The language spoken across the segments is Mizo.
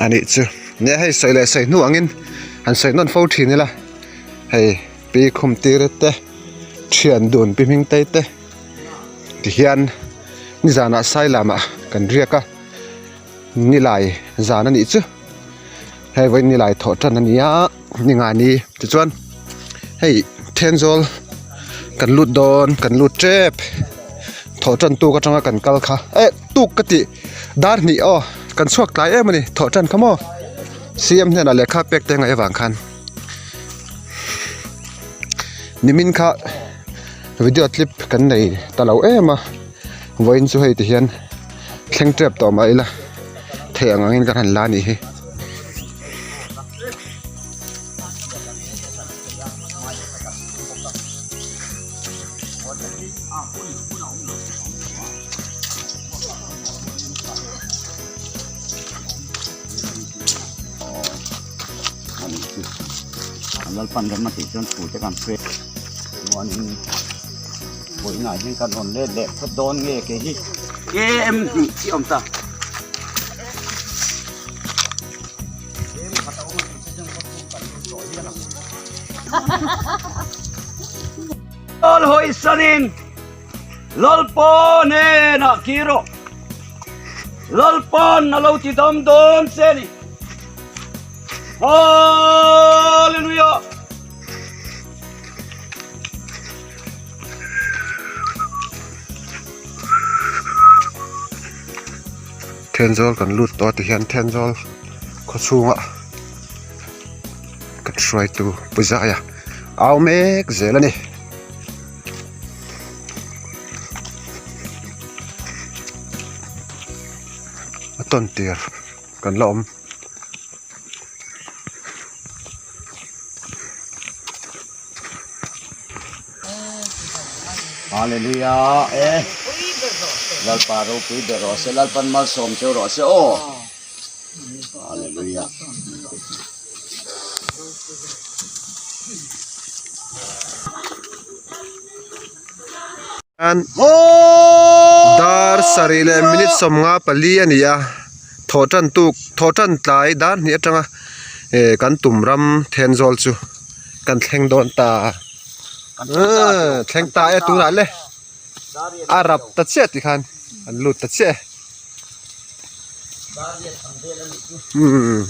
Anih chu nia hei sawi leh sawi hnu angin han sawi nawn fo thin ila hei pi khum tir te thian dun pi hming te te tihian nizanah sailamah kan riak a nilai zan anih chu hei vawiin nilai thawh tan a ni a ni nga ni tichuan hei Thenzawl kan lut dawn kan lut tep thawh tan tuk atanga kan kal kha eh tuk ka tih dar hnih aw kan chhuak tlai em a ni thawh tan kha maw C_M hnenah lehkha pek te ngaih avang khan nimin kha video clip kan nei ta lo em a vawiin chu hei ti hian thleng tep tawh mah ila theih ang angin kan han la a nih hi. Lalpan rem a tih chuan thu te kan hre chuanin vawiinah hian kan rawn let leh phawt dawn nge kei hi kem hnih chi awm ta. Lal hawi sanin Lalpa hnenah kir rawh. Lalpa'n a lo ti dam dawn che a ni. Hallelujah! Thenzawl kan lut tawh a tihian Thenzawl khaw chhungah kan hruaitu Pu Zaia au mek zel a ni. A tawn tir kan la awm. Hallelujah e Lalpa ropui ber rawh se Lalpan malsawm cheu rawh se aw Hallelujah. Dar sarih leh minute sawmnga pali a ni a thawh tan tuk thawh tan tlai dar hnih atanga eh kan tum ram Thenzawl chu kan thleng dawn ta a thleng ta e tunah le a rap ta chiah ti khan an lut ta chiah e umm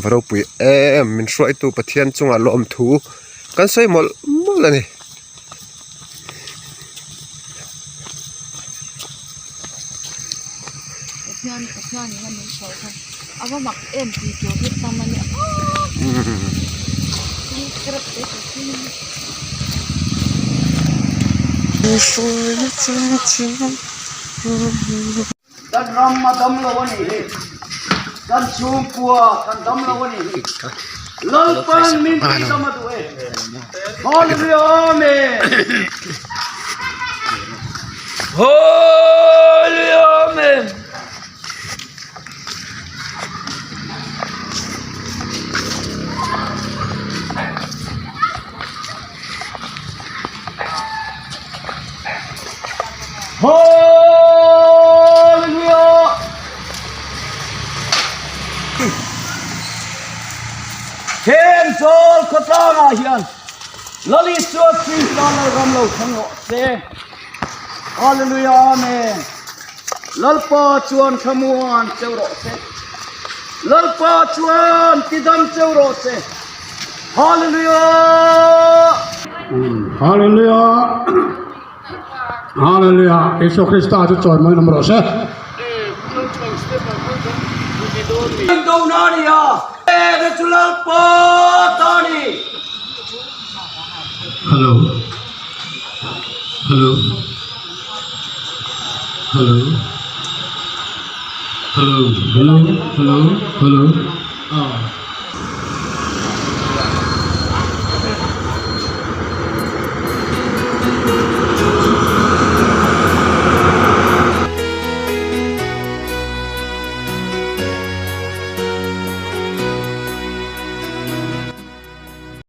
va ropui em min hruaitu Pathian chungah lawmthu kan sawi mawlh mawlh a ni. Kan ram a dam lo a nih hi. Kan chhungkua kan dam lo a nih hi. Lalpan min tih dam a duh e. Hallelujah Amen. Hallelujah Amen. Hallelujah! Thenzawl khawtlangah hian Lal Isua Krista Lalram lo thleng rawh se. Hallelujah Amen. Lalpa chuan thlamuan cheu rawh se. Lalpa chuan tidam cheu rawh se. Hallelujah! Hallelujah! Hallelujah! Isua Krista chu chawi mai awm rawh se. Hello. Hello. Hello. Hello. Hello. Hello. Hello. Ah.